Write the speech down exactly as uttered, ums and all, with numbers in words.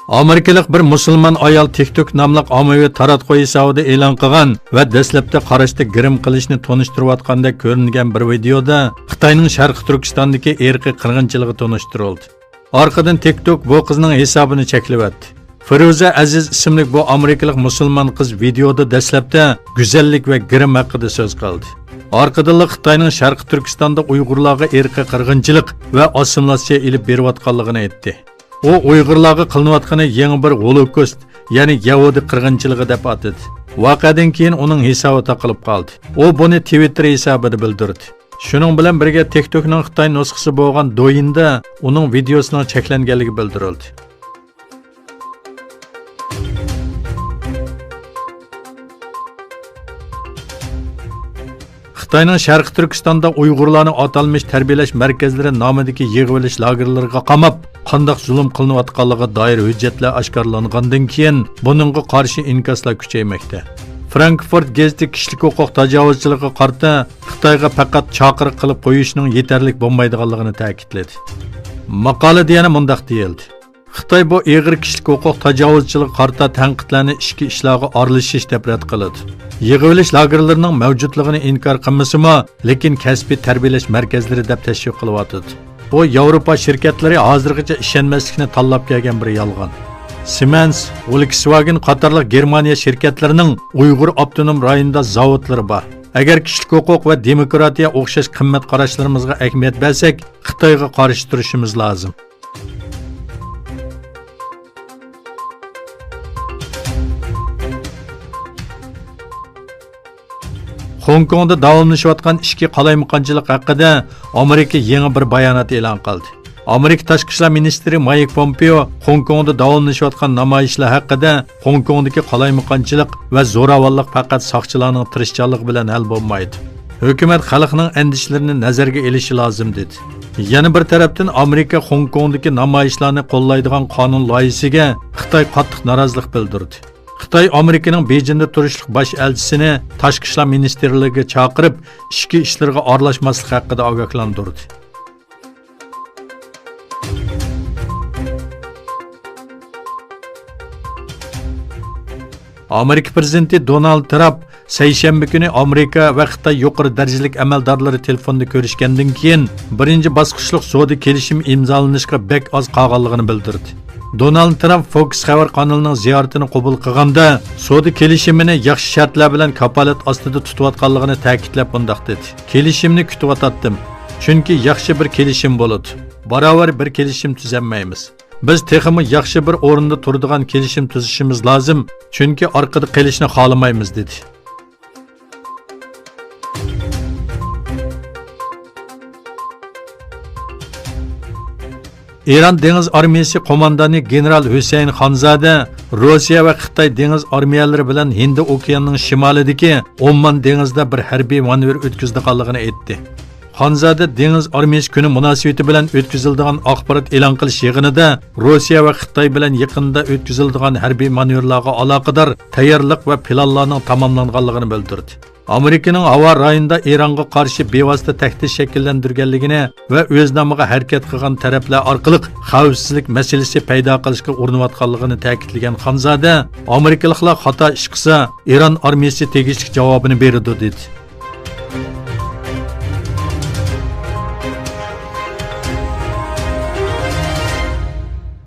ئامېرىكىلىق بىر مۇسۇلمان ئايال تىك توك ناملىق ئاممىۋى تاراتقۇ ھېسابىدا ئېلان قىلغان ۋە دەسلەپتە قاراشتا گىرىم قىلىشنى تونۇشتۇرۇۋاتقاندەك كۆرۈنگەن بىر ۋىدېيودا خىتاينىڭ شەرقىي تۈركىستاندىكى ئىرقىي قىرغىنچىلىقى تونۇشتۇرۇلدى. ئارقىدىن تىك توك بۇ قىزنىڭ ھېسابىنى چەكلىۋەتتى. فىرۇزە ئەزىز ئىسىملىك بۇ ئامېرىكىلىق مۇسۇلمان قىز ۋىدېيودا دەسلەپتە گۈزەللىك ۋە گىرىم ھەققىدە سۆز قىلدى. ئارقىدىنلا خىتاينىڭ شەرقىي تۈركىستاندا ئۇيغۇرلارغا ئىرقىي قىرغىنچىلىق ۋە ئاسسىمىلياتسىيە ئېلىپ بېرىۋاتقانلىقىنى ئېيتتى. ئۇ ئۇيغۇرلارغا قىلىنىۋاتقىنى يېڭى بىر غولوكوست، يەنى يەھۇدىي قىرغىنچىلىقى دەپ ئاتىدى. ۋەقەدىن كېيىن ئۇنىڭ ھېسابى تاقىلىپ قالدى. ئۇ بۇنى تىۋىتتېر ھېسابىدا بىلدۈردى. شۇنىڭ بىلەن بىرگە، تىك توكنىڭ خىتاي نۇسخىسى بولغان دويىندا ئۇنىڭ ۋىدېيوسىنىڭ چەكلەنگەنلىكى بىلدۈرۈلدى. خىتاينىڭ شەرقىي تۈركىستاندا ئۇيغۇرلارنى ئاتالمىش تەربىيەلەش مەركەزلىرى نامىدىكى يىغىۋېلىش لاگېرلىرىغا قاماپ، قانداق زۇلۇم قىلىنىۋاتقانلىقىغا دائىر ھۆججەتلەر ئاشكارىلانغاندىن كېيىن، بۇنىڭغا قارشى ئىنكاسلار كۈچەيمەكتە. فرانكفورت گېزىتى كىشىلىك ھوقۇق تاجاۋۇزچىلىقىغا قارىتا خىتايغا پەقەت چاقىرىق قىلىپ قويۇشنىڭ يېتەرلىك بولمايدىغانلىقىنى تەكىتلىدى. ماقالىدە يەنە مۇنداق دېيىلدى: خىتاي بۇ ئېغىر كىشىلىك ھوقۇق تاجاۋۇزچىلىقىغا قارىتا تەنقىدلەرنى ئىچكى ئىشلارغا ئارىلىشىش دەپ رەت قىلىدۇ. يىغىۋېلىش لاگېرلىرىنىڭ مەۋجۇتلۇقىنى ئىنكار قىلمىسىمۇ، لېكىن كەسپىي تەربىيەلەش مەركەزلىرى دەپ تەشۋىق قىلىۋاتىدۇ. بۇ ياۋروپا شىركەتلىرى ھازىرغىچە ئىشەنمەسلىكنى تاللاپ كەلگەن بىر يالغان. سىمەنس، ۋولكسۋاگېن قاتارلىق گېرمانىيە شىركەتلىرىنىڭ ئۇيغۇر ئاپتونوم رايونىدا زاۋۇتلىرى بار. ئەگەر كىشىلىك ھوقۇق ۋە دېموكراتىيە ئوخشاش قىممەت قاراشلىرىمىزغا ئەھمىيەت بەرسەك، خىتايغا قارشى تۇرۇشىمىز لازىم. خوڭكوڭدا داۋاملىشىۋاتقان ئىچكى قالايمىقانچىلىق ھەققىدە ئامېرىكا يېڭى بىر بايانات ئېلان قىلدى. ئامېرىكا تاشقى ئىشلار مىنىستىرى مايك پومپېئو خوڭكوڭدا داۋاملىشىۋاتقان نامايىشلار ھەققىدە، خوڭكوڭدىكى قالايمىقانچىلىق ۋە زوراۋانلىق پەقەت ساقچىلارنىڭ تىرىشچانلىقى بىلەن ھەل بولمايدۇ. ھۆكۈمەت خەلقنىڭ ئەندىشىلىرىنى نەزەرگە ئېلىشى لازىم، دېدى. يەنە بىر تەرەپتىن، ئامېرىكا خوڭكوڭدىكى نامايىشلارنى قوللايدىغان قانۇن لايىھىسىگە خىتاي قاتتىق نارازىلىق بىلدۈردى. خىتاي ئامېرىكىنىڭ بېيجىڭدا تۇرۇشلۇق باش ئەلچىسىنى تاشقى ئىشلار مىنىستىرلىكىگە چاقىرىپ، ئىچكى ئىشلىرىغا ئارىلاشماسلىق ھەققىدە ئاگاھلاندۇردى. ئامېرىكا پىرېزىدېنتى دونالد ترامپ سەيشەنبە كۈنى ئامېرىكا ۋە خىتاي يۇقىرى دەرىجىلىك ئەمەلدارلىرى تېلېفوندا كۆرۈشكەندىن كېيىن، بىرىنچى باسقۇچلۇق سودا كېلىشىمى ئىمزالىنىشقا بەك ئاز قالغانلىقىنى بىلدۈردى. دونالد ترامپ فوكس خەۋەر قانىلىنىڭ زىيارىتىنى قوبۇل قىلغاندا، سودا كېلىشىمىنى ياخشى شەرتلەر بىلەن كاپالەت ئاستىدا تۇتۇۋاتقانلىقىنى تەكىتلەپ مۇنداق دېدى: «كېلىشىمنى كۈتۈۋاتاتتىم. چۈنكى ياخشى بىر كېلىشىم بولىدۇ. باراۋەر بىر كېلىشىم تۈزەلمەيمىز. بىز تېخىمۇ ياخشى بىر ئورۇندا تۇرىدىغان كېلىشىم تۈزۈشىمىز لازىم، چۈنكى ئارقىدا قېلىشنى خالىمايمىز» دېدى. ئىران دېڭىز ئارمىيىسى قوماندانى گېنېرال ھۈسەيىن خانزادە روسىيە ۋە خىتاي دېڭىز ئارمىيەلىرى بىلەن ھىندى ئوكيانىنىڭ شىمالىدىكى ئوممان دېڭىزىدا بىر ھەربىي مانېۋىر ئۆتكۈزىدىغانلىقىنى ئېيتتى. خانزادە دېڭىز ئارمىيىسى كۈنى مۇناسىۋىتى بىلەن ئۆتكۈزۈلىدىغان ئاخبارات ئېلان قىلىش يىغىنىدا روسىيە ۋە خىتاي بىلەن يېقىندا ئۆتكۈزۈلىدىغان ھەربىي مانېۋىرلارغا ئالاقىدار تەييارلىق ۋە پىلانلارنىڭ تاماملانغانلىقىنى بىلدۈردى. ئامېرىكىنىڭ ھاۋا رايونىدا ئىرانغا قارشى بىۋاسىتە تەھدىت شەكىللەندۈرگەنلىكىنى ۋە ئۆز نامىغا ھەرىكەت قىلغان تەرەپلەر ئارقىلىق خەۋپسىزلىك مەسىلىسى پەيدا قىلىشقا ئۇرۇنۇۋاتقانلىقىنى تەكىتلىگەن خانزادە، ئامېرىكىلىقلار خاتا ئىش قىلسا، ئىران ئارمىيىسى تېگىشلىك جاۋابىنى بېرىدۇ، دېدى.